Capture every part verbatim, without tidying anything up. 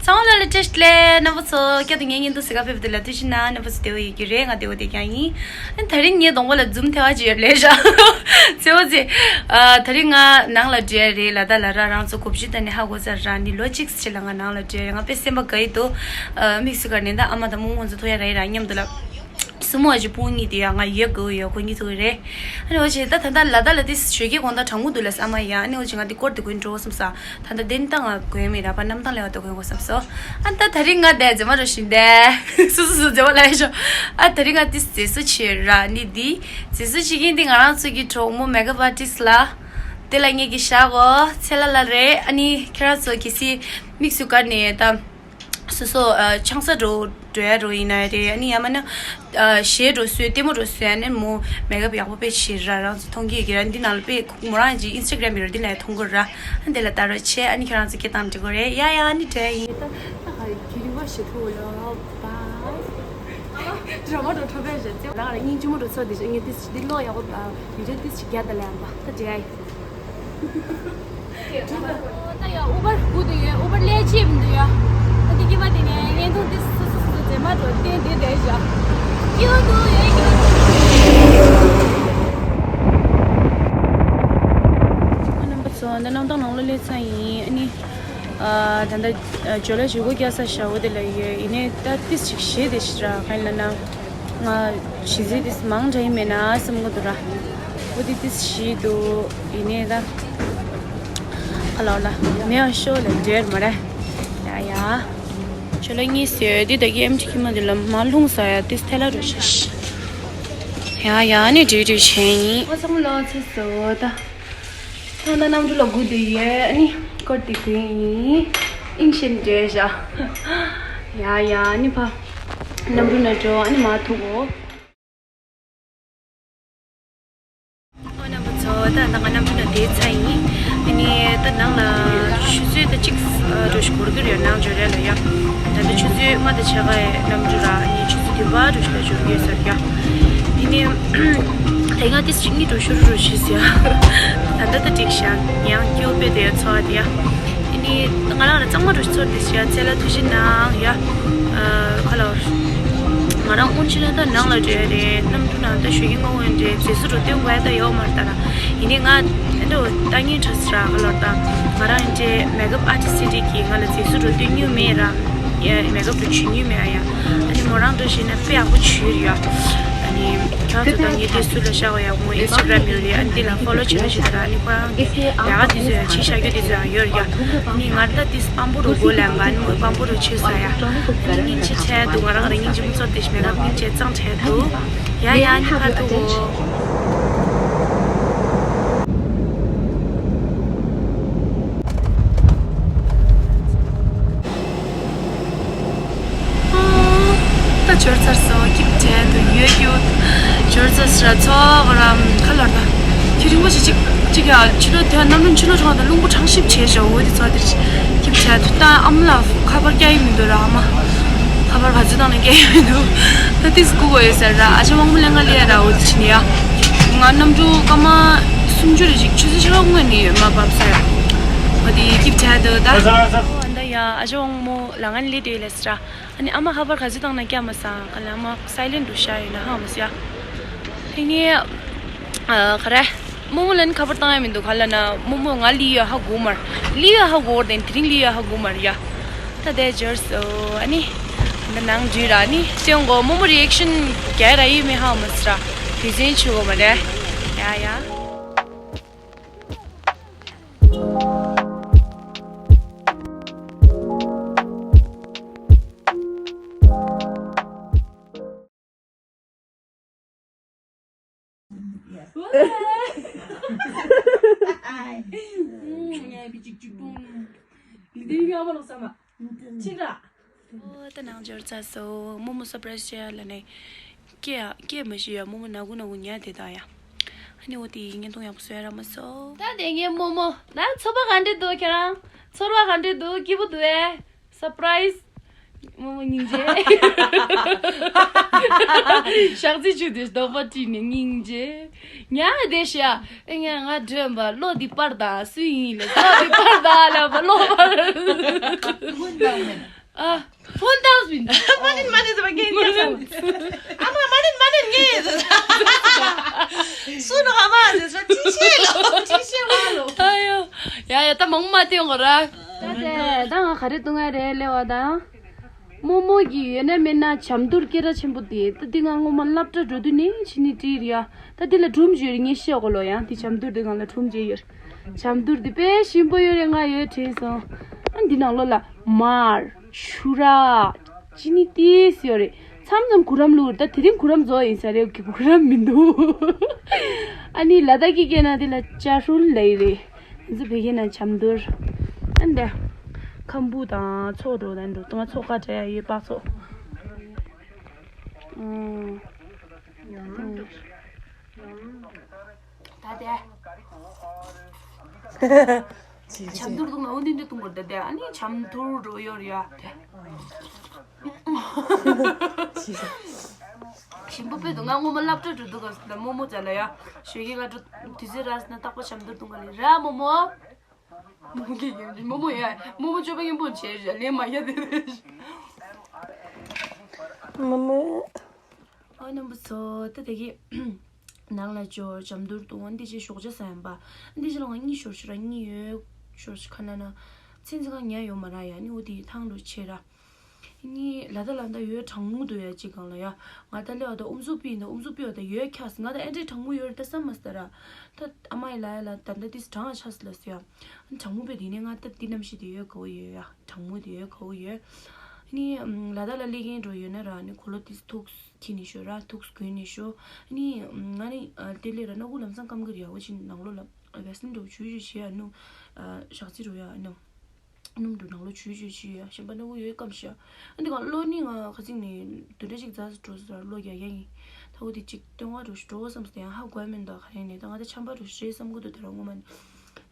ཚང་མ་ལ་བཀྲ་ཤིས་བདེ་ལེགས། རྣམ་པ་ཚོ་སྐྱབས་དང་ངའི་བརྙན་ཐུང་གཟིགས་ག་ཕེབས་དུས་ལ་ཐུགས་རྗེ་གནང་། རྣམ་པ་ཚོ་བདེ་པོ་ཡོད་ཀྱི་རེད། ང་བདེ་པོ་བསྡད་ཀྱང་ཡིན། ཨ་ནི་དེ་རིང་ངའི་གདོང་པ་ལ་འཛུམ་ཐལ་བ་ཅིག་ཡོད་ལས་བཞག་ཚེ་བོ་ཚེ། ཨ་དེ་རིང་ང་ནང་ལ་བསྡད་རེད། ལ་དྭགས་ལ་ར། རང་ཚོ་གོ་བཞི་ད་ནི་ཧ་གོ་ཚར་ར། འདི་ལོ་གཅིག་ཕྱིན་ལ་ང་ནང་ལ་བསྡད་རེད། ང་དཔེ་སེམས་པ་དགའ་ཡི་འདུག་ཨ་དམིགས་སུ་བཀར་ནས་ད་ཨ་མ་དང་རྨོ་མོ་ཚོ་མཐོང་ཡ་རག་ཡི་ར་མཉམ་དུ་ལ། སྲུ་མོ་ཨ་ཅེ་སྤུན་གཉིས་དེ་ཡང་ང་ཡོད་དགོས་ཡོད། ཁོ་གཉིས་ཚོ་གི་རེད། ཨ་ནི་འོ་ཅེ་ད་ད་ལྟ་ལ་དྭགས་ལ་དེ་ཞོགས་ཀའི་དགོང་དག་གྲང་མོ་འདུག་ལ་ཨ་མ་ཡ། ཨ་ནི་འོ་ཅེ་ང་དེ་སྐོར་དེ་གོན་འགྲོ་བསམ་ས། ད་ལྟ་དེ་ནི་ད་ང་གོན་མེད་ར་པ། གནམ་ཐང་ལས་བ་དེ་གོན་དགོས་བསམ་སོ། ཨ་ད་དེ་རིང་ང་དེ་མཛེས་མ་རུ་བཞིན་དེ་སུ་སུ་སུ་མཛེས་མ་ལ་ཡ་ཤོ། ཨ་དེ་རིང་ང་དེ་མཛེས་བཟོ་བྱེད་ར། ནི་དེ་མཛེས་བཟོ་བྱེད་མཁན་དེ་ང་རང་ཚོ་གི་གྲོགས་མོ་མེག་ཨབ་ཨར་ཊིསི་ལ། དེ་ལ་ངེད་ཀྱི་ཞག་གོ་ཚེ་ལ་ལ་རེད། ཨ་ནི་ཁྱེད་རང་ཚོ་གི་སི་དམིགས་སུ་བཀར་ནས་ད། སོ་སོ་ཨ་ཆང་ས་འགྲོ་འགྲོ་ཡ་འགྲོ་ཡིན་ན་རེད། ཨ་ནི་ཡང་མིན་ན་ཨ་གཞས་འགྲོ་སྲོལ་ལྟད་མོ་འགྲོ་སྲོལ། ཨ་ནི་མོ་མེག་ཨབ་ཡག་པོ་དཔེ་བྱེད་ར། རང་ཚོ་མཐོང་གི་ཡོད་ཀྱི་ར། འདི་ནང་ལ་དཔེ་མོ་རང་གི་ཨིན་སི་ཊ་གྷ་རམ་ཡོད་ར། འདི་ལ་ཡང་མཐོང་གི་ར། ཨ་འདི་ལ་ལྟ་རོགས་བྱེད། ཨ་ནི་ཁྱེད་རང་ཚོ་སྐད་བཏང་འགྲིག་གོ་རེད། ཡ་ཡ་ཨ་ནི་འདྲ་ཡིན། ད་ད་ག་རེ་རྒྱུན་རིང་པོ་ཞིག་ཐུག་ལོ་བ། ཌ་ར་མ་འགྲོ་འཕྲོ་བས་རེད་ཚེ། ང་རང་སྙིང་རྗེ་མོ་འགྲོ་ཚོད་འདི་ཞིག་ངས་ཏིས་འདི་ལོ་ཡག་པོ་བི་ཌི་ཡོ་ཏིས་ཞིག་རྒྱག་ད་ལ་ཡང་པ་ད་འདྲ་ཡིན། ད་ཡ་ཨུ་བར་སྒུག་འདུག་ཡོད། ཨུ་བར་སླེབས་ཅེས་མི་འདུག་ཡ། ད་དེ་གི་མ་དེ་ནས་བརྙན་ཐུང་དེ་སུ་སུ་སུ་མཛེས་མ་འགྲོ་བསྟན་དེ་བསྡད་བཞག་ཀྱི་འདུག་ཡོད་ཀྱི། རྣམ་པ་ཚོ་ད་གནམ་ཐང་ནང་ལ་སླེབས་ཚར་ཡིན། ཨ་ནི་ཨ་ད་ལྟ་ཨ་ཇོ་ལ་བཞུགས་སྒོ་རྒྱག་ས་ཞག་པོ་དེ་ལ་ཡོད། ཡིན་ནའི་ད་ཏིས་ཅིག་ཞེད་དེ་ཞིག་ར་ག་ཡིན་ལ་ན། ང་གཞས་ཚིག་དེ་མང་དྲགས་ཡིན་མེད་ན་བསམ་གི་འདུག་ར། འོ་དེ་དེ་ཞིག་འདུག་ཡིན་ནའི་ད་ཁ་ལོ་ལ་མེ་ཡང་ཤོ་ལ་འདྲེར་མ་རེད། ཡ་ཡ། ཁྱོད་ལ་གཉིས་ཟེར་དེ་ད་གི་ཨེམ་ཆི་ཁྱི་མ་དེ་ལ་མ་ལྷུང་ས་ཡ་དེ་ཐལ་ལ་རུ་ཤ་ཤ། ཡ་ཡ་ནི་འདྲེ་འདྲེ་བྱས་ཡིན། ཨོ་ཚང་ལོ་ཚེ་སོ་ད། ད་ལྟ་གནམ་གྲུ་ལ་སྒུག་བསྡད་ཡོད། ཨ་ནི་སྐོར་དེ་དེ་ཡིན། ཨིན་ཤེན་འདྲེ་བཞག་ཡ་ཡ་ཨ་ནི་ཕ། གནམ་གྲུ་ན་འགྲོ། ཨ་ནི་མ་ཐུག་གོ། ཨོ་རྣམ་པ་ཚོ་ད་ལྟ་ང་གནམ་གྲུ་ན་བསྡད་ཚར་ཡིན། ཨ་ནི་ད་ནང་ལ་ཆུ་ཚོད་ད་གཅིག་འགྲོ་ཞིག་འགོར་གྱི་རེད། ནང་འབྱོར་ཡ་ལ་ཡ། ད་ལྟ་ཆུ་ཚོད་ལྔ་དང་ཕྱེད་ཀ་གནམ་གྲུ་ར། ཨ་ནི་ཆུ་ཚོད་བདུན་པ་འགྲོ་ཞིག་ལ་འབྱོར་གྱི་ཡོད་ཟེར་ཡ། དེ་ནས་དེ་སྔ་ཏིས་ཅིག་གཉིས་འགྲོ་ཤོར་རུ་ཞུས་ཟེར། ད་ལྟ་ད་འགྲིག་ཤག་ཡང་སྐྱོ་དཔེ་དེ་ཚོར་བ་དེ་ཡ། དེ་ནས་ང་རང་ལ་གཙང་མ་འགྲོ་ཚོར་དེ་ཞག་ཚེ་ལ་ཐུགས་རྗེ་གནང་ཡ། ཁ་ལོར། ང་རང་དབུན་ཆེ་ན་ད་ནང་ལ་འགྲོ་ཡ་རེད། གནམ་གྲུ་ནང་ད་ཞོགས་ཀྱི་སྔ་བོ་འདྲེ་མཛེས་བཟོ་འགྲོ་སྟོན་དགོས་ཡ་ད་ཡོད་མ་རེད་ད་ར། ཡིན་ནའི་ང་ཨེ་འདྲ་ལྟ་ཉན་དྲག་སི་ར། ཁ་ལོར་ད་ང་རང་འདྲེ་མེག་ཨབ་ཨར་ཊིསི་འདྲེ་གིས་ང་ལ་མཛེས་བཟོ་འགྲོ་སྟོན་མྱོང་མེད་ར། ཡ་མེག་ཨབ་རུ་བྱུང་མྱོང་མེད་ཨ་ཡ། ཨ་ནི་མོ་རང་འདྲ་ཞིག་ན་དཔེ་ཡག་པོ་བྱུང་ཡོད་ཡ། ཨ་ནི་ཁྱོད་ཚོ་ད་ངས་དེ་སུ་ལ་བཤད་པ་ཡ། མོ་ཨིན་སི་ཊ་གྷ་རམ་ཡོད་རེད། ཨ་ནི་དེ་ལ་ཕོ་ལོ་བྱེད་ར་ཞིག་ད་ར། ཨ་ནི་ཁོ་རང་གི་ལས་ཀ་དེ་ཚོ་ཡང་བྱེད་བཞག་རྒྱུ་དེ་ཚོ་ཡང་ཡོད་རེད་ཡ། ཨ་ནི་ང་ད་དེ་སྤམ་པོ་རུ་སྒོ་ལ་ང་ནི་མོ་སྤམ་པོ་རུ་བྱེད་ས་ཡ། ཨ་ནི་སྙིང་རྗེ་ཁྲལ་འདུག་ང་རང་རང་སྙིང་རྗེ་མོ་ཚོར་དེ་ཞིག་མེད་ན་སྙིང་རྗེ་གཙང་ཁྲལ་འདུག་ཡ་ཡ་ཨ་ནི་ཕར་འདུག་གོ། ད་འབྱོར་ཚར་སོང་། སྐྱིད་དྲན་དུ་ཡོད་རྒྱུ། འབྱོར་ཚར་སོང་། ཚོགས་རམ་ཁ་ལོར་ད། ཁྱི་རིང་པོ་ཞིག་ཅིག་ཅིག་ཡ་ཕྱི་ལོགས་དེ་གནམ་གྲུ་ཕྱི་ལོགས་གྲོང་དང་རླུང་བུ་གྲང་ཞིབ་བྱས་ཤོག་འོ་དེ་ཚོ་དེ་སྐྱིད་དྲན་དུ། ད་ཨ་མ་ལ་ཁ་པར་རྒྱག་ཡི་མི་འདུག་ར། ཨ་མ་ཁ་པར་ག་ཚོད་བཏང་ན་རྒྱག་ཡི་མི་འདུག་ད་ཏིས་སྐུ་གོ་ཡོད་ཟེར་ར། ཨ་ཅག་དབང་མོ་ལེན་ག་ལེ་ཡ་ར། འོ་དེ་ཕྱིན་ཡ། ང་གནམ་གྲུ་སྐར་མ་སུམ་ཅུ་རེ་ཅིག་ཆུ་ཚོད་ཕྱེད་ཀ་སྔོན་ནས་མར་བབས་སོང་ཡ། འོ་དེ་སྐྱིད་དྲན་འདུག་ད། ཨ་ད་ཡ་ཨ་ཅག་དབང་མོ་ལ་ང་ལེ་དེ་ལས་སི་ར། ཨ་ནི་ཨ་མ་ཁ་པར་ག་ཚོད་བཏང་ན་རྒྱག་མ་སོང་། ག་ལ་ཨ་མ་སའི་ལེན་ཊི་རུ་བཞག་ཡོད་ན་ཧ་མ་སི་ཡ། དེ་ནས་ཨ་ག་རེ། རྨོ་མོ་ལ་ནི་ཁ་པར་བཏང་ཡ་མི་འདུག་ག་ལ་ན་རྨོ་མོ་ང་ལི་ཡོད་ཧ་གོ་མར། ལི་ཡོད་ཧ་གོ་བར་དེ་དེ་རིང་ལི་ཡོད་ཧ་གོ་མར་ཡ། ད་དེ་འབྱོར་སོང་། ཨ་ནི་ད་ནང་འདུས་ར། ཨ་ནི་སྟོན་གོ་རྨོ་མོ་རི་ཨེག་ཤན་རྒྱག་ར་ཡོད་མེད་ཧ་མ་སི་ར། དེ་ཚན་ཆུ་གོ་མ་རེད། ཡ་ཡ། ཨོ་ད་ནང་འབྱོར་ཚར་སོང་། རྨོ་མོ་སར་པ་རའི་སི་བྱེད་ཡ་ལ་ནས། སྐད་ཡ་སྐད་མ་ཤེས་ཡ། རྨོ་མོ་ན་གུ་ན་གུ་ཉལ་བསྡད་ད་ཡ། ཨ་ནི་འོ་དེ་ཡིན་བརྙན་ཐུང་ཡག་པོ་བཟོ་ཡ་རག་མ་སོང་། ད་དེ་ངའི་རྨོ་མོ་ད་ཚོར་བ་ག་འདྲ་འདུག་ཁྱེད་རང་ཚོར་བ་ག་འདྲ་འདུག་སྐྱིད་པོ་འདུག་ཨེ། སར་པ་རའི་སི། རྨོ་མོ་སྙིང་རྗེ། ཞག་ཚི་ཆུ་དེ་རྡོག་པ་དཀྲིས་ནས་སྙིང་རྗེ། ཉལ་བསྡད་ཤག་ཨེ་ངས་ང་དྲན་པ་བློ་འདི་པར་དང་སུ་ཡིན་ལས་བློ་འདི་པར་དང་ལབ་པ་བློ་པར། ཨ། ཕོན་བཏང་ཟིན། མ་ནིན་མ་ནིན་ཟེར་བ་ངས་ཉན་སོང་། ཨ་མ་མ་ནིན་མ་ནིན་ངས་ཟེར། སུ་ནོ་ཨ་མ་ཟེར་སོ་ཅི་ཤེས་ལོ་ཅི་ཤེས་བ་ལོ། ཨ་ཡོ། ཡ་ཡ་ད་མང་མ་སྟེ་ཡོང་གོ་ར། ད་དེ་ད་ང་ག་རེ་བཏུང་ཡ་རེད་ལེ་བ་ད། རྨོ་མོ་གི་ཡོད་ན་མེད་ན་ཇ་མདོར་སྐད་གྲགས་ཆེན་པོ་དེ་ད་འདི་ང་སྔོན་མ་སློབ་གྲྭ་འགྲོ་དུས་ནས་ཕྱི་ནས་བྲིས་ཡ། ད་འདི་ལ་སྒྲུང་བརྗོད་རེད་ངས་བཤད་གོ་ལོ་ཡང་འདི་ཇ་མདོར་འདི་ང་ལ་སྒྲུང་བརྗོད་ཡོད། ཇ་མདོར་འདི་དཔེ་ཞིམ་པོ་ཡོད་རེད་ང་ཡོད་དྲན་སོང་། ཨ་འདི་ནང་ལོགས་ལ་མར་ཆུ་ར་ཅི་ནི་ཏིས་ཡོད་རེད། མཚམས་མཚམས་གུ་རམ་བླུགས་རེད་ད་དེ་རིང་གུ་རམ་རྫོགས་ཡིན་ས་རེད་གུ་རམ་མི་འདུག་ཨ་ནི་ལ་དྭགས་ཀྱི་སྐད་ནང་འདི་ལ་ཅ་ཧྲུལ་ལབ་ཡི་རེད། ང་ཚོ་བོད་སྐད་ནང་ཇ་མདོར། ཨ་འདི། ཁམ་བུ་དང་ཚོགས་འགྲོ་དང་འགྲོ་ང་ཚོགས་ཀ་འདྲ་ཡ་ཡོད་པག་ཚོགས། ཨང་། ད་དེ། ཇ་མདོར་འདུག་ན་འོ་འདི་འདྲ་བཏུང་དགོས་ད་དེ་ཨ་ནི་ཇ་མདོར་འགྲོ་ཡོད་རེད་ཡ་དེ། ཞིམ་པོ་དཔེ་འདུག་ང་སྔོན་མ་སློབ་གྲྭ་འགྲོ་དུས་སྐབས་སུ་ལ་རྨོ་མོ་རྩ་ལ་ཡ། ཞོགས་ཀས་སྔ་དྲོ་དུས་ཚོད་རག་སོང་ན་རྟག་པར་ཇ་མདོར་བཏུང་ག་ལེ་ར་རྨོ་མོ། རྨོ་མོ་གིས་རྨོ་མོ་ཡ་རྨོ་མོ་སྤྱོད་པ་སྙན་པོ་བྱས་རེད་ལན་མ་ཡ་དེ་རེད། རྨོ་མོ། ཨ་རྣམ་པ་ཚོ་ད་དེ་གི་ནང་ལ་འབྱོར་ཇ་མདོར་བཏུང་འདི་ཅི་ཞོགས་ཇ་ཟ་ཡིན་པ། འདི་ཅི་ལ་ང་གཉིད་ཤོར་ཤོར་ར་གཉིད་ཡོད་ཤོར་ཤོར་ཁ་ན་ན། ཚིན་ཚིན་ཁ་ཉལ་ཡོད་མ་ར་ཡ་ནི་འོ་དེ་ཐང་རུ་ཆེ་ར། ནི་ལ་ད་ལ་ད་ཡོད་གྲང་མོ་འདུག་ཡ་གཅིག་གང་ལ་ཡ། ང་ད་ལེ་བ་ད་ཨུམ་སུ་པི་ཡིན་ད་ཨུམ་སུ་པི་བ་ད་ཡོད་ཁྱག་སི་ང་ད་ཨེ་འདྲའི་གྲང་མོ་ཡོད་རེད་ད་བསམ་མ་སི་ད་ར། ད་ཨ་མ་ཡི་ལ་ཡ་ལ་ད་ད་ཏིས་གྲང་ཨ་ཆགས་སི་ལ་སི་ཡ། གྲང་མོ་པའི་དེ་ནས་ང་ད་ཏི་ནམ་ཤི་དེ་ཡོད་ག་བོ་ཡོད་ཡ་གྲང་མོ་དེ་ཡོད་ག་བོ་ཡོད། ནི་ལ་ད་ལ་ལེ་གིན་འགྲོ་ཡོད་ན་ར་ནི་གོ་ལོ་ཏིས་ཐུགས་ཁྱི་ནི་ཤོ་ར་ཐུགས་དགོས་ནི་ཤོ། ནི་ང་ནི་ཏེ་ལེ་ར་ན་གུ་ལམ་སང་སྐམ་གི་ར་ཡ་བོ་ཆི་ནང་ལོ་ལ་བེ་སིན་འགྲོ་བྱུས་བྱུས་བྱེད་ཡ་ནུ། ཞག་ཚི་འགྲོ་ཡ་ནུ། སྣུམ་དུ་ནང་ལོ་ཆུ་ཆུ་ཆུ་ཡ་གཞན་པ་ནོ་ཡོད་སྐམ་ཤ། ཨ་འདི་ག་ལོ་ནི་ང་ཁ་ཚིག་ནི་དུ་འདྲ་ཞིག་རྫ་སུ་འགྲོ་སུ་ལོ་རྒྱ་རྒྱ་ཡིན། ད་འོ་དེ་ཅིག་སྟོན་བ་འགྲོ་ཞིག་འགྲོ་བསམ་སྟེ་ཡང་ཧ་གོ་མིན་ད་ག་རེ་ནི་ད་ང་ད་ཆམ་པ་འགྲོ་ཞིག་རེད་བསམ་གི་འདུག་ད་ར་ངོ་མ་ནི།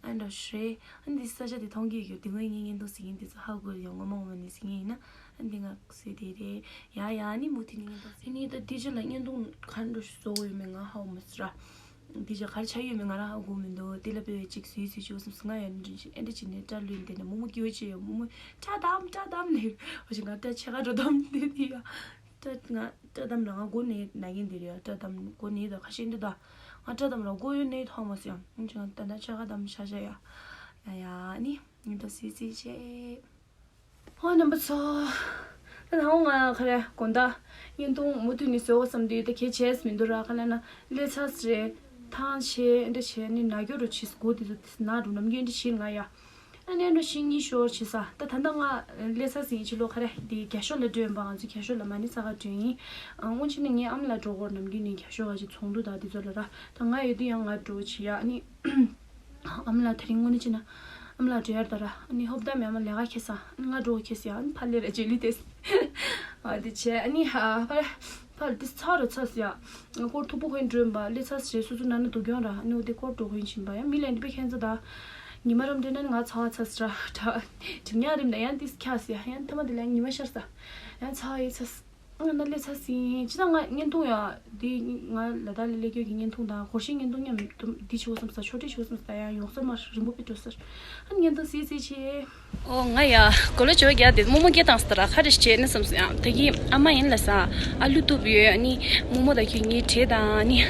ཨ་འགྲོ་ཞིག་རེད། ཨ་འདི་ས་ཆ་དེ་མཐོང་གི་ཡོད་དེ་ངོས་ངའི་བརྙན་ཐུང་ཟིག་ཡིན་དེ་ཚོ་ཧ་གོ་ཡོད་ངོ་མ་ངོ་མ་ནི་ཟིག་ཡིན་ན་ཨ་འདི་ང་སུས་དེ་རེད་ཡ་ཡ་ནི་མུ་མཐུད་ནི་བརྙན་ཐུང་ཟིག་ནི་ད་དེ་ཆ་ལ་བརྙན་ཐུང་ག་འགྲོ་ཞིག་བཟོ་གི་ཡོད་མེད་ང་ཧ་གོ་མ་སི་ར། འདི་ཅག་གར་ཆ་ཡོད་མེད་ང་རང་ཧ་གོ་མི་འདུག་དེ་ལ་དཔེ་བའི་ཅིག་སུས་སུས་ཅིག་འོ་སུམ་སུ་ང་ཡང་འདྲི་ཅིག་ཨེ་འདྲི་ཅིག་ནས་སྐྲ་ལུས་འདི་ནས་མོ་མོ་སྐྱིད་པོ་ཅིག་ཡོད་མོ་མོ་སྐྲ་དམ་སྐྲ་དམ་ལེ་བ་ཅིག་ང་སྐྲ་ཆེ་ཁ་འགྲོ་དམ་འདི་འདི་ཡ་སྐྲ་ང་སྐྲ་དམ་ར་ང་མགོ་ནས་ན་གིན་འདི་རེད་ཡ་སྐྲ་དམ་མགོ་ནས་ད་ཁ་ཤས་འདི་ད་ང་སྐྲ་དམ་ར་མགོ་ཡོད་ནས་ཐོག་མ་སི་ཡ་ཅིག་ང་ད་ད་ཆེ་ཁ་དམ་ཤ་ཤ་ཡ་ཡ་ཡ་ནི་ངི་ད་སུས་སུས་ཆེ། ཧོ་རྣམ་པ་ཚོ། ད་ནང་ང་ཁ་རེ་དགོང་དག་བརྙན་ཐུང་མུ་མཐུད་ནས་བཟོ་བསམ་དུས་ད་གལ་ཆེས་མི་འདུག་ར་ཁ་ལ་ན་ལས་ཚ་སི་རེད་ཐང་ཆེ་འདྲ་བྱས་ནི་ན་གྱོ་རུ་ཆིས་གོ་དེ་ཚོ་ན་རུ་ནམ་རྒྱུན་འདྲ་བྱེད་ང་ཡ། ཨ་ནེ་འགྲོ་ཤིང་གཉིས་ཤོར་བྱེད་ས་ད་ད་ལྟ་ང་ལས་ཚ་སི་ཡིན་ཕྱི་ལོ་ཁ་རེ་དེ་རྒྱ་ཤོ་ལ་འགྲོ་ཡིན་པ་ང་ཚོ་རྒྱ་ཤོ་ལ་མ་ནི་ས་ག་འགྲོ་ཡིན། སྔོན་ཆད་ནས་ངའི་ཨམ་ལ་འགྲོ་གོ་ནམ་རྒྱུན་ནས་རྒྱ་ཤོ་ག་ཅིག་ཚོང་འདུ་དང་དེ་ཚོ་ལ་ར་ད་ང་ཡོད་དུས་ཡང་ང་འགྲོ་བྱེད་ཡ་ཨ་ནི། ཨམ་ལགས་དེ་རིང་དངོས་གནས་བྱས་ན་ཨམ་ལགས་འབྲེལ་ཡར་ད་ར་ཨ་ནི་ཧོབ་ད་མེ་ཨ་མ་ལས་ཀ་ཁེ་ས་ཨ་ནི་ང་འགྲོ་ཁེ་ས་ཡ་ཨ་ནི་ཕ་ལེ་ར་ཇེ་ལི་ཏེས་ཨ་དེ་བྱས་ཨ་ནི་ཧ་ཕ་ཕ་ལ་ཏིས་ཚ་རུ་ཚ་སི་ཡ་ང་སྐོར་མཐུག་པོ་ཁོན་འགྲོན་པ་ལེ་ཚ་སི་རེ་སུ་སུ་ན་ན་དུ་གྱོང་ར་ཨ་ནི་འོ་དེ་སྐོར་འགྲོ་ཁོན་ཕྱིན་པ་ཡ་མི་ལན་དི་པེ་ཁན་ཚ་ད་ཉི་མ་རམ་འདྲེ་ན་ནི་ང་ཚ་བ་ཚ་སི་ར་ད་དྲིམ་ཉག་རིམ་ད་ཡ་ཏིས་ཁྱ་སི་ཡ་ཡ་ཐ་མ་དེ་ལ་ཉི་མ་ཤར་ས་ཡ་ཚ་བ་ཡི་ཚ་སི། ང་ན་ལས་ཚ་སིང་ཅི་ད་ང་བརྙན་ཐུང་ཡ་འདི་ང་ལ་དྭགས་ལ་སླེབས་རྒྱུ་གི་བརྙན་ཐུང་དང་སྒོར་གཞས་བརྙན་ཐུང་མཉམ་དུ་འདི་ཆེ་བོ་བསམ་ས་ཆོ་འདྲི་ཆེ་བོ་བསམ་ས་ཡང་ཡོང་ས་མ་རིང་པོ་པི་འགྲོ་སར་ཨ་བརྙན་ཐུང་སི་སི་ཆེ། ཨོ་ང་ཡ་གོ་ལོ་ཅོ་རྒྱ་དེ་རྨོ་མོ་སྐད་བཏང་སྟེ་ར་ཁ་རེ་བྱས་ནས་བསམ་སོང་ཡང་ད་གིན་ཨ་མ་ཡིན་ལ་ས་ཨ་ལུ་གཏུབ་ཡོད་ཨ་ནི་རྨོ་མོ་ད་ཁྱོད་ངའི་བྲེ་དང་ཨ་ནི་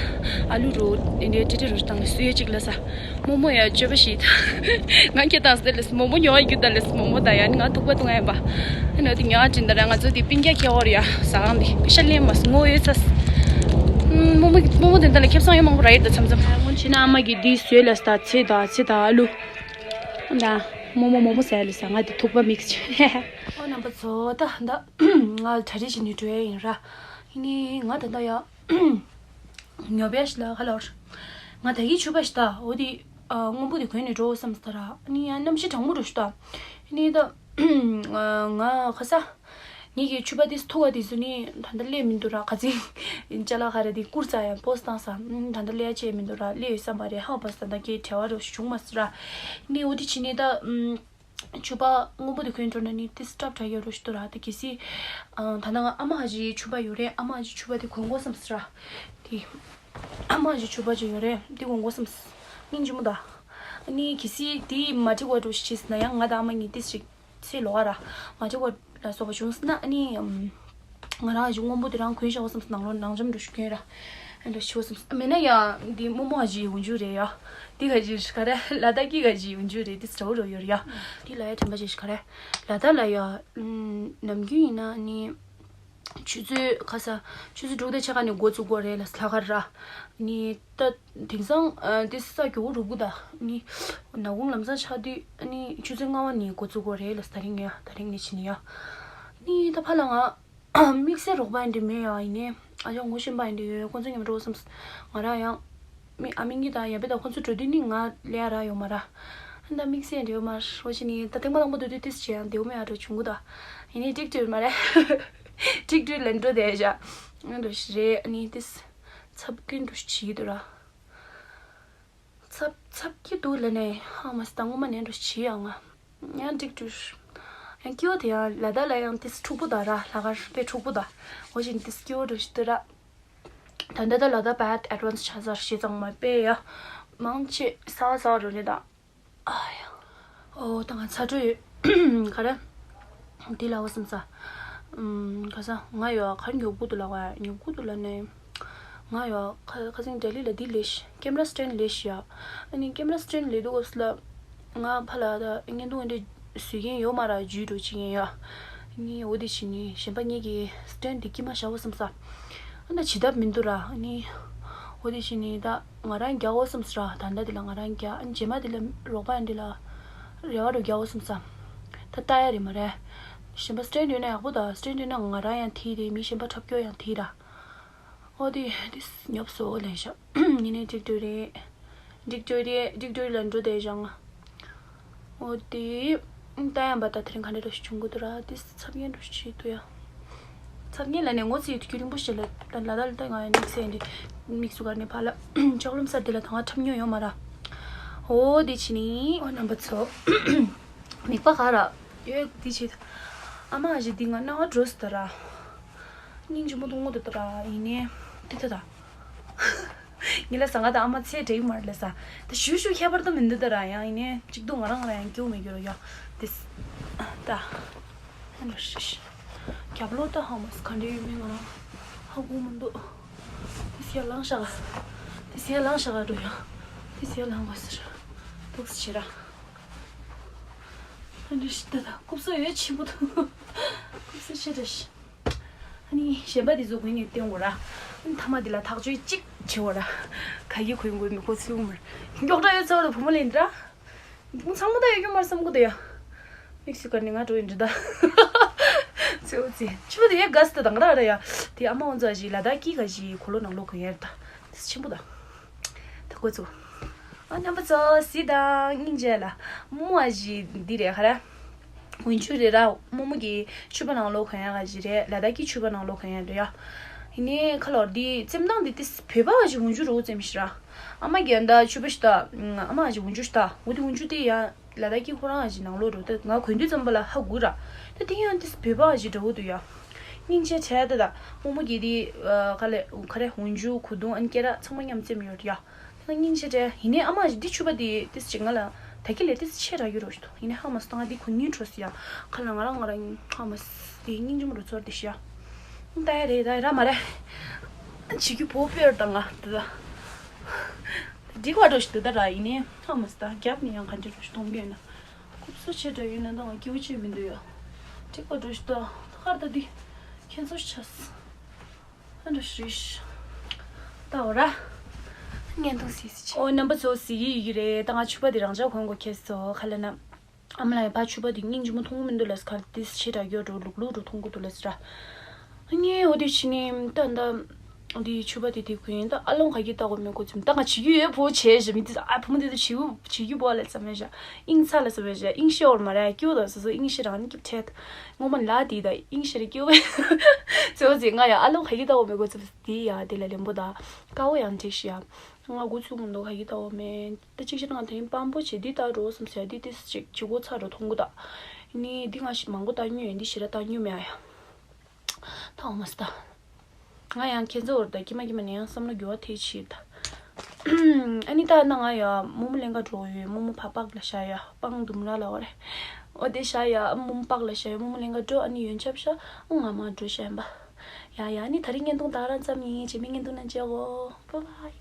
ཨ་ལུ་རོ་འདི་འདྲའི་བྲེ་བྲེ་རོ་བཏང་ལ་སུ་ཡོད་ཅིག་ལ་ས། རྨོ་མོ་ཡ་སྤྱོད་པ་ཞིག་ད། ང་ཁྱེད་དང་སྟེ་ལས་རྨོ་མོ་ཉོ་བ་རྒྱུ་ད་ལས་རྨོ་མོ་ད་ཡ་ནི་ང་ཐུག་པ་ཐུག་ང་ཡིན་པ། ཨ་ནི་འོ་དེ་ཉོ་བ་ཅིན་ད་ར་ང་ཚོ་དེ་པིན་ཀྱ་ཁྱེད་འོར་ཡ་ཟ་ཁང་དེ་ཤ་ལེན་མ་སོང་ངོ་ཡོད་ཚ། རྨོ་མོ་རྨོ་མོ་དེ་ད་ལ་ཁེབས་སང་ཡོད་མང་པོ་ར་ཡོད་ད་མཚམས་མཚམས། སྔོན་ཆད་ན་ཨ་མ་གི་དེ་བཟོས་ལ་ས་ཚེ་ད་ཚེ་ད་ཨ་ལུ། ཨ་ད་རྨོ་མོ་རྨོ་མོ་ཟ་ལ་ས་ང་དེ་ཐུག་པ་མིག་ཅི། ཨོ་རྣམ་པ་ཚོ་ད་ད་ང་གྲ་སྒྲིག་བྱེད་ནས་འགྲོ་ཡ་ཡིན་ར། ཡིན་ནི་ང་ད་ད་ཡ། ཉོ་བས་ལ་ཁ་ལོར། ང་ད་གི་ཕྱུ་པ་ཞིག་ད་འོ་དེ་སྔོན་པོ་དེ་གོན་ནས་འགྲོ་བསམ་སྟ་ར་ནི་ཡང་གནམ་གཤིས་གྲང་མོ་འགྲོ་ཞིག་ད། ནི་ད་ང་ཁ་ས་ངེད་ཀྱི་ཕྱུ་པ་དེ་ཐུག་ག་དེ་སུ་ནི་ད་ལྟ་སླེབས་མི་འདུག་ར་ཁ་ཚིག་ཅ་ལག་ཁ་རེ་དེ་བསྐུར་ཙ་ཡང་པོ་སི་བཏང་ས་ད་ལྟ་སླེབས་ཡ་ཆེ་མི་འདུག་ར་སླེབས་ཡོད་བསམ་པ་རེད་ཧ་བ་ས་ད་ཁྱེད་བྲེལ་བ་རོ་ཞིག་བྱུང་མ་སི་ར་ནི་འོ་དེ་ཕྱི་ནི་ད། ཕྱུ་པ་སྔོན་པོ་དེ་གོན་འགྲོ་ན་ནི་ཏི་སི་ཊབ་དྲག་ཡོད་རོ་ཞིག་ཏུ་ར་དེ་གལ་སྲིད། ད་ནང་ཨ་མ་ཧ་ཅི་ཕྱུ་པ་ཡོད་རེད་ཨ་མ་ཧ་ཅི་ཕྱུ་པ་དེ་གོན་དགོས་བསམ་སི་ར། དེ། ཨ་མ་ཧ་ཅི་ཕྱུ་པ་ཅིག་ཡོད་རེད་དེ་གོན་དགོས་བསམ་སི། སྙིང་རྗེ་མོ་ད། ཨ་ནི་གལ་སྲིད་དེ་མ་འགྲིག་པ་འགྲོ་ཞིག་བྱས་སི་ན་ཡང་ང་དང་ཨ་མ་གཉིས་ཏི་སི་ཅིག་ ཚེ་ལོག་ར་མ་འཇོག་པ་ལ་སོགས་པ་བྱུང་སོང་ན། ཨ་ནི་ཨམ། ང་རང་ཞིག་སྔོན་པོ་དེ་རང་གོན་བཞག་པ་བསམ་སོང་། ནང་ལོགས་ནང་འཇམ་འགྲོ་ཞུ་མཁན་ར། ཨ་འདྲ་ཞུ་བ་བསམ་སོང་། མེད་ན་ཡང་འདི་རྨོ་མོ་ཨ་ཞེ་འོན་རྒྱུ་རེད་ཡ། འདི་ག་ཞིག་ག་རེ་ལ་དྭགས་ཀྱི་ག་ཞིག་འོན་རྒྱུ་རེད། འདི་འདྲ་བོ་རོ་ཡོད་ར་ཡ། འདི་ལ་ཡ་དྲན་པ་ཞིག་ག་རེ་ལ་དྭགས་ལ་ཡ། ཨམ། ནམ་རྒྱུན་ཡིན་ན་ནི། ཆུ་ཚོད་ཁ་ས་ཆུ་ཚོད་དྲུག་དང་ཕྱེད་ཀ་ནས་འགོ་བཙུགས་དགོས་རེད་ལ་ལྷག་དཀར་ར། ནི་ད་དེང་སང་ཨ་དེ་ས་མགྱོགས་པོ་འགྲོ་གི་ད། ནི་ནག་ཁུང་ལམ་སང་ཆགས་དུས་ནི་ཆུ་ཚོད་ལྔ་པ་ནས་འགོ་བཙུགས་དགོས་རེད་ལ། ད་རིང་ཡ་ད་རིང་ནས་ཕྱིན་ཡ། ནི་ད་ཕར་ལ་ང་དམིགས་བསལ་རོགས་པ་ཡིན་འདྲ་མེད་ཡ། ཡིན་ནའི་ཨ་ཅག་ངོ་ཤེས་པ་ཡིན་འདྲ་ཡོད། ཁོང་ཚོ་མཉམ་འགྲོ་བསམ། ང་རང་ཡང་མི་ཨ་མིན་གྱི་དང་ཡ་བེ་དང་ཁོང་ཚོ་འགྲོ་དུས་ནི་ང་ལས་ཡ་རག་ཡོད་མ་ར། ཨ་ད་དམིགས་བསལ་འདྲ་ཡོད་མ་ར། འོ་ཅི་ནི་ད་ཐེངས་མ་དང་པོ་འགྲོ་དུས་ཏིས་བྱས་ཡང་བདེ་བོ་མེད་ཨ་འགྲོ་བྱུང་གི་ད། ཡིན་ནའི་ཀྲིག་ཀྲིག་མ་རེད། ཀྲིག་ཀྲིག་ལ་འགྲོ་བསྡད་བཞག་ང་འགྲོ་ཞིག་རེད། ཨ་ནི་ཏིས་ཚབ་ཀྱི་འགྲོ་ཞིག་བྱེད་ཀྱི་འདུག་ར། ཚབ་ཚབ་ཀྱི་འདུག་ལ་ནས་ཧ་མ་སི་ད་ངོ་མ་ནས་འགྲོ་ཞིག་བྱེད་ཡ་ང་། ཡང་ཀྲིག་ཀྲིག་ཡང་སྐྱིད་པོ་དེ་ཡང་ལ་དྭགས་ལ་ཡང་ཏིས་འཁྲུག་པོ་ད་ར། ལྷག་དཀར་དཔེ་འཁྲུག་པོ་ད། འོ་ཅི་ནི་ཏིས་སྐྱིད་པོ་འགྲོ་ཞིག་འདུག་ར། ད་ལྟ་ད་ལ་དྭགས་དཔེ་ཨེ་ཌི་ཝན་སི་ཆགས་ཚར། བྱས་ཙང་མ་དཔེ་ཡ་མང་ཆེ་གསར་པ་གསར་པ་འགྲོ་ནི་ད། ཨ་ཡ། ཨོ་ད་ང་ཚ་དྲོད་ཡོད། ག་རེ། འདི་ལ་འོ་བསམ་ས། ཨུམ། ག་ས་ང་ཡོད་གར་ཉོབ་གུ་དུ་ལ་བ་ཉོབ་གུ་དུ་ལ་ནས། ང་ཡོད་ཁ་ཁ་སང་ལྡི་ལི་ལ་འདི་ལས་ཤི་ཀེམ་ར་སི་ཊེན་ཌི་ལས་ཤི་ཡ། ཨ་ནི་ཀེམ་ར་སི་ཊེན་ཌི་ལས་དུ་སྐབས་སུ་ལ། ང་ཕ་ལ་ད་བརྙན་ཐུང་འདི་བཟོས་མཁན་ཡོད་མ་ར་ཇུས་འགྲོ་བྱེད་མཁན་ཡ། ཨ་ནི་འོ་དེ་བྱས་ནི་གཞན་པ་ངེད་ཀྱི་སི་ཊེན་ཌི་འདི་ཀྱི་མ་བཞག་འོ་བསམ་ས། ཨ་ན་བྱེད་ཐབས་མི་འདུག་ར། ཨ་ནི་འོ་དེ་བྱས་ནི་ད། ང་རང་རྒྱག་འོ་བསམ་སོང་ར། ད་ལྟ་འདི་ལ་ང་རང་རྒྱག་ཨ་ནི་རྗེས་མ་འདི་ལ་རོགས་པ་ཡང་འདི་ལ་རེ་བ་རུ་རྒྱག་འོ་བསམ་ས། ད་ལྟ་ཡ་རེད་མ་རེད། གཞན་པ་སི་ཊེན་ཌི་ཡོད་ན་ཡག་པོ་ད། སི་ཊེན་ཌི་ཡོད་ན་ང་རང་ཡང་ཐིག་རེད། མི་གཞན་པ་འཁྲབ་སྐྱོར་ཡང་ཐིག་ར། འོ་དེ་དེ་ཉོབ་སོ་ལེན་ཤག་ཉི་ནས་འགྲིག་འགྲོ་རེད། འགྲིག་འགྲོ་རེད། འགྲིག་འགྲོ་རེད་ལ་འགྲོ་བསྡད་བཞག་ང་། འོ་དེ། ད་ཡང་བ་ད་དེ་རིང་ག་འདྲ་འདྲ་ཞིག་བྱུང་གི་འདུག་ར། དེ་ཚབ་ངན་འདྲ་ཞིག་བྱེད་འདུག་ཡ། ཚབ་ངན་ལ་ནས་ངོ་ཚ་ཡོད་དུས་རྒྱུན་རིང་པོ་ཞིག་ལ་ད་ལ་ད་ལ་ད་ང་ཡང་དམིགས་བསལ་འདི་དམིགས་སུ་བཀར་ནས་ཕར་ལ་ལྕགས་ལམ་སར་དེ་ལ་ད་ང་འཁྲབ་མྱོང་ཡོད་མ་ར། འོ་དེ་བྱས་ནི་འོ་རྣམ་པ་ཚོ། མིག་པ་ག་ར་ཡོད་དེ་བྱེད། ཨ་མ་ཞིག་འདི་ང་སྣང་བ་འགྲོ་སི་ད་ར། སྙིང་རྗེ་མོ་མཐོང་གི་འདུག་ད་ར། ཡིན་ནའི་དེ་ད་ད། ངི་ལ་ས་ང་དང་ཨ་མ་ཚེ་འདྲེ་མར་ལ་ས། ད་ཞུ་ཞུ་ཁྱད་པར་དུ་མི་འདུག་ད་ར། ཡང་ཡིན་ནའི་གཅིག་ཏུ་ང་རང་ང་རང་ཡང་སྐྱོ་མི་འགྱུར་ཡ། དེ་ད་ཧན་ར་ཤི་ཤི། རྒྱབ་ལོགས་ད་ཧ་མ་སི་ག་འདྲ་ཡོད་མེད་ང་རང་ཧ་གོ་མི་འདུག་དེ་སི་ཡ་ལངས་ཤག་དེ་སི་ཡ་ལངས་ཤག་འགྲོ་ཡ། དེ་སི་ཡ་ལངས་པ་ཟེར། འདུག་སེ་བྱེད་ར། ཧན་ར་ཤི་ད་ད་རྐུབ་སོ་ཡོད་ཆེན་པོ་འདུག་རྐུབ་སོ་ཆེ་དྲགས་ཤི། ཨ་ནི་གཞན་པ་དེ་ཚོ་གོན་ནས་བསྟན་དགོས་ར། ཨ་ནི་ཐ་མ་དེ་ལ་ཐག་གཅོད་གཅིག་བྱེད་དགོས་ར། ག་གི་གོན་དགོས་མི་གོ་ཚུལ་མར། མགྱོགས་དྲགས་ཡོད་ཚོད་ལ་བུ་མོ་ལེན་འདྲ། བུ་མོ་ཚང་མ་ད་ཡོད་རྒྱུ་མར་བསམ་གོ་ད་ཡ། དམིགས་སུ་བཀར་ནས་ང་འགྲོ་ཡིན་འདྲ་ད། ཚེའུ་ཚེ་ཆུ་བ་དེ་ཡ་ག་སི་ད་དང་ར་ར་ཡ། དེ་ཨ་མ་འོ་ཚོ་ཞིག་ལ་དྭགས་ཀྱི་ག་ཞིག་གོ་ལོ་ནང་ལོགས་གོན་ཡ་ར་ད། དེ་ཆེན་པོ་ད། ད་ཁོ་ཚོ། ཨ་རྣམ་པ་ཚོ་གཟིགས་དང་སྙིང་རྗེ་ལ། རྨོ་མོ་ཞིག་འདི་རེད་ག་ར། འོན་ཆུ་རེད་ར། རྨོ་མོ་གི་ཕྱུ་པ་ནང་ལོགས་གོན་ཡ་ག་ཞིག་རེད། ལ་དྭགས་ཀྱི་ཕྱུ་པ་ནང་ལོགས་གོན་ཡ་རེད་ཡ། ཡིན་ནའི་ཁ་ལོར་འདི་བཙེམ་སྟངས་འདི་ཏིས་བོད་པ་ག་ཞིག་འོན་ཆུ་རུ་བཙེམ་ཞིག་ར། ཨ་མ་གི་ཨ་ད་ཕྱུ་པ་ཞིག་ད། ཨ་མ་ག་ཞིག་འོན་ཆུ་ཞིག་ད། འོ་དེ་འོན་ཆུ་དེ་ཡ། ལ་དྭགས་ཀྱི་ཁོ་རང་ག་ཞིག་ནང་ལོགས་རུ་ད་ང་གོན་དུས་ཙམ་པ་ལ་ཧ་གོ་ར། ད་དེ་ཡང་ཏིས་བོད་པ་ག་ཞིག་འདྲ་བོ་འདུག་ཡ། སྙིང་རྗེ་བྲལ་ད་ད། རྨོ་མོ་གི་དེ། ཨ་ག་ལེ་ག་རེ་འོན་ཆུ་གོས་ཐུང་ཨ་ནི་སྐེ་རགས་ཚང་མ་མཉམ་བཙེམ་ཡོད་རེད་ཡ། དེ་ན་སྙིང་རྗེ་བྲལ། ཡིན་ནའི་ཨ་མ་ཞིག་འདི་ཕྱུ་པ་དེ་ཏིས་ཅིག་ང་ལ་ད་གི་ལས་ཏིས་ཆེ་རག་ཡོད་རོ་ཞིག་ཡིན་ནའི་ཧ་མ་སི་ད་ང་འདི་གོན་སྙིང་བྲོ་སི་ཡ། ཁ་ལ་ང་རང་ང་རང་ཧ་མ་སི་དེ་སྙིང་རྗེ་མོ་རུ་ཚོར་དེ་ཤི་ཡ། ད་ཡ་རེད་ད་ཡ་ར་མ་རེད། བྱེད་རྒྱུ་བོ་དཔེར་དང་ང་དེ་ད། འགྲིག་པ་འགྲོ་ཞིག་དེ་ད་ར་ཡིན་ནའི་ཧ་མ་སི་ད་རྒྱབ་ནས་ཡང་ག་འདྲ་རོ་ཞིག་གཏོང་གི་ཡོད་ན། རྐུབ་སོ་ཆེ་དྲགས་ཡོད་ན་ད་ང་སྐྱིད་པོ་བྱེད་མི་འདུག་ཡ། འགྲིག་པ་འགྲོ་ཞིག་ད་ཁར་ད་འདི་ཁྱེད་ཚོ་ཆ་སི། ཨ་འདྲ་ཞིག་རེད་ཤག་ད་འོ་ར། བརྙན་ཐུང་གཟིགས་ཤིག་ཨོ་རྣམ་པ་ཚོ་གཟིགས་ཀྱི་ཡོད་ཀྱི་རེད། ད་ང་ཕྱུ་པ་དེ་རང་འཇགས་གོན་དགོས་ཁེལ་སོང་། ཁ་ལ་ན། ཨ་མ་ལགས་ཕ་ཕྱུ་པ་དེ་སྙིང་རྗེ་མོ་མཐོང་གི་མི་འདུག་ལབ་སོང་། ག་དེ་ཆེ་དྲགས་ཡོད་འགྲོ་ལུག་ལུག་འགྲོ་མཐོང་གི་འདུག་ལབ་སོང་ར། ངས་འོ་དེ་བྱས་ནས་ད་ད། འདི་ཕྱུ་པ་དེ་དེ་གོན་ད་ཨ་ལོང་ག་གི་ལྟ་བུ་མེད་གོ་ཚུལ། ད་ང་བྱེད་རྒྱུ་ཡོད་བོ་བྱས་ཞེས་མི་དེ་ཨ་བུ་མོ་དེ་ཚོ་བྱེད་རྒྱུ་བྱེད་རྒྱུ་བོ་ལ་བསམ་མེད་ཞག་དབྱིངས་ཚ་ལ་བསམ་མེད་ཞག་དབྱིངས་ཤེས་འོར་མ་རེད་སྐྱོ་ད་སོ་སོ་དབྱིངས་ཤེས་རང་སྐྱིབ་ཁྲལ། ངོ་མ་ལ་དེ་ད་དབྱིངས་ཤེས་རེ་སྐྱོ་བས། ཚེ་བོ་ཚེ་ང་ཡ་ཨ་ལོང་ག་གི་ལྟ་བུ་མེད་གོ་ཚུལ་དེ་ཡ་དེ་ལ་ལེན་པོ་ད་དཀའ་བོ་ཡང་འགྲིག་ཤི་ཡ། ང་འགོ་ཚུགས་མི་འདུག་ག་གི་ལྟ་བུ་མེད་ད་གཅིག་བྱས་ན་ང་དེ་རིང་སྤམ་པོ་བྱེད་འདི་ལྟ་འགྲོ་བསམ་ཟེར་འདི་ཏིས་ཅིག་བྱེད་སྒོ་ཚར་འགྲོ་མཐོང་གི་ད། ནི་འདི་ང་ཞིག་མང་པོ་ལྟ་མྱོང་ཡོད་འདི་ཞེ་དྲག་ལྟ་མྱོང་མེད་ཨ་ཡ། ཐང་མ་སྟ། ང་ཡང་ཁྱེད་ཚོ་བར་དུ་ཀྱི་མ་ཀྱི་མ་ནས་ཡང་བསམ་བློ་འགྱུར་བ་ཐེབས་ཕྱིར་ད། ཨ་ནི་ད་ན་ང་ཡ་མོ་མོ་ལེན་ག་འགྲོ་ཡོད། མོ་མོ་ཕ་པག་ལ་ཤ་ཡ་སྤང་ལྡུམ་ར་ལ་བ་རེད། ཨོ་དེ་ཤ་ཡ་མུམ་པག་ལ་ཤ་ཡ་མུམ་ལེན་ག་འགྲོ། ཨ་ནི་ཡོན་ཆབ་ཤ་ང་མ་འགྲོ་ཤ་ཡན་པ། ཡ་ཡ་ནི་ད་རིང་བརྙན་ཐུང་ད་རང་ཙམ་ཡིན། རྗེས་མའི་བརྙན་ཐུང་ན་མཇལ་གོ། Bye bye.